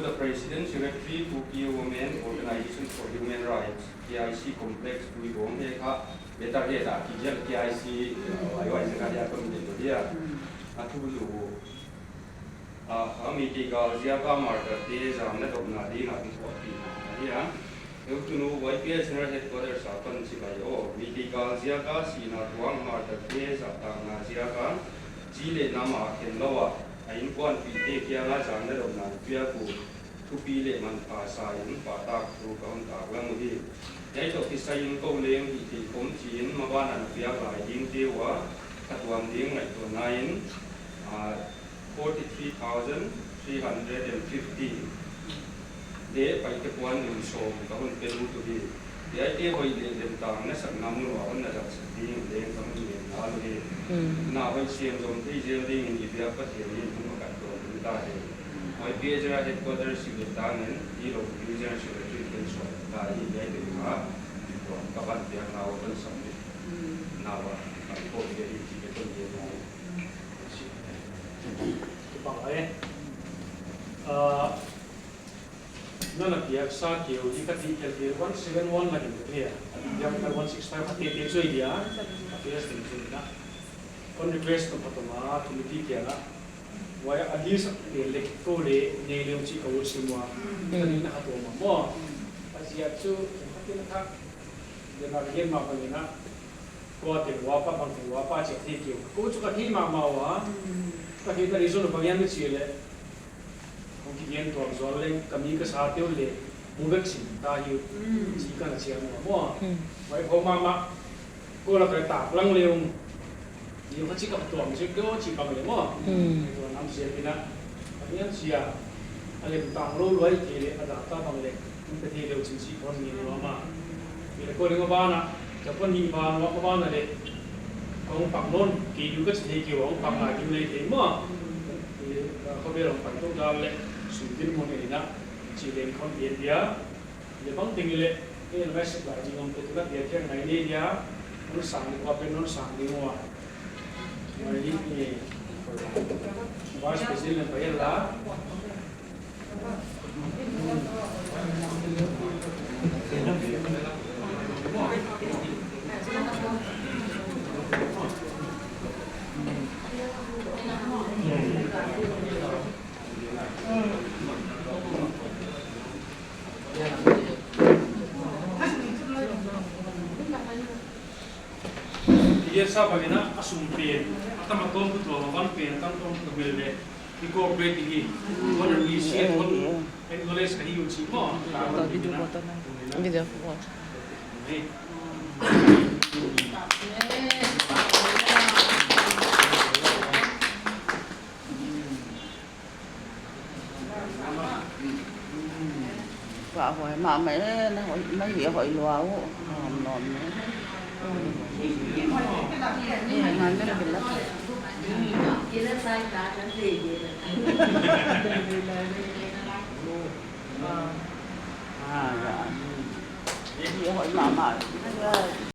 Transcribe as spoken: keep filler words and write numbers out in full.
The President Secretary, Kuki Women Organization for Human Rights, K I C Complex, Tuibong he kha, better he da, K I C, uh, Y Y Z ka dia kon de dia. A thu lu. A, a Meitei gal ziaka martyr te jamna dopna dinga thu thopina ahi a. Heutunu Y P H General Headquarters a pan chibai o. Meitei gal ziaka sihna tuang martyr te jahtakna ziaka chi le nam a khen lou a, a inkuanpi te kianga jamna dopna pia ku thupi le manpha sa in pahtak thu ka hon taklang u hi. Hiai toh kisai in kou leng hithei khom chi in maban a na piak lai ding te ua, ka tuam ding ngaihtuahna in, a, forty-three thousand three hundred and fifty. Le Paite puan lim som ka hon pe lut u hi. Hiaite hoih le lemtang na sakna mun uva hon na dak sak ding leng ka hon ngen ngal u hi. Hmm. Na hoih siam zom thei zel ding in i biak Pathian in hon kat tuam ding ta hi. Hoih pia jera headquarter si le tang in, i lo pia jera si le tui ken suai ta hi hiaite ha. Ka ban piak na uva hon sam ni. Hmm. Na uva, ka ko pia hi ti ke ton ye na. Kipah e. Ah, nana piak sa keu hi ka ti kel kel one seven one la hin ka thei a. Piak ka one six five a te te choi dia. A te sing choi na. Kon request to patoma committee kia na. Wai a list a te le ko le nei le chi ka wo si mo. Ka ni na ka to ma mo. A sia chu ka ti na ka. Dia na gen ma ka ni na. Ko a te wa pa bang te wa pa che thei keu. Ko chu ka thei ma ma wa. Ka thei na reason bang yan chi le. Hong kigen tuam zual leng, ka mi ka sa teu le, mu vek sin ta hi, mm, chi ka na chiang ua mo. Mm. Mai pho mama, ko la ka tak lang le ung. Ni kha chi ka tuam chi ko chi bang le mo. Mm. Ko nam sia pina. Ka mi an sia. A lem tang lo loi ke le, a da ta bang le. Ka thei leu chin chi kon ni lo ma. Ni le ko le ma bana, ka kon ni ba lo ma bana le. Kong pak non, ke yu ka chi thei ke ong pak la yu le ke ma. Ni, ka be long pak to dal le, sun din mo ni na, chi le kon bien dia. Le bang ting le, e na sik la ni ngom te tu na dia thiang nai ni dia. Non sang ni ko pe non sang ni mo. Mai ni ni. Vice President le pa la. Tiya sa bangina asum pen, atama tom tu to, van pen, atama tom tu mel le. Incorporate hi, one appreciate, one acknowledge kahi u chi mo. Video photo na. Video photo. Hey. Ka hoi mama e, na hoi, na hi hoi lua u, nom nom ne. Ngan ne bila. Ah, ya. Hi hoi mama.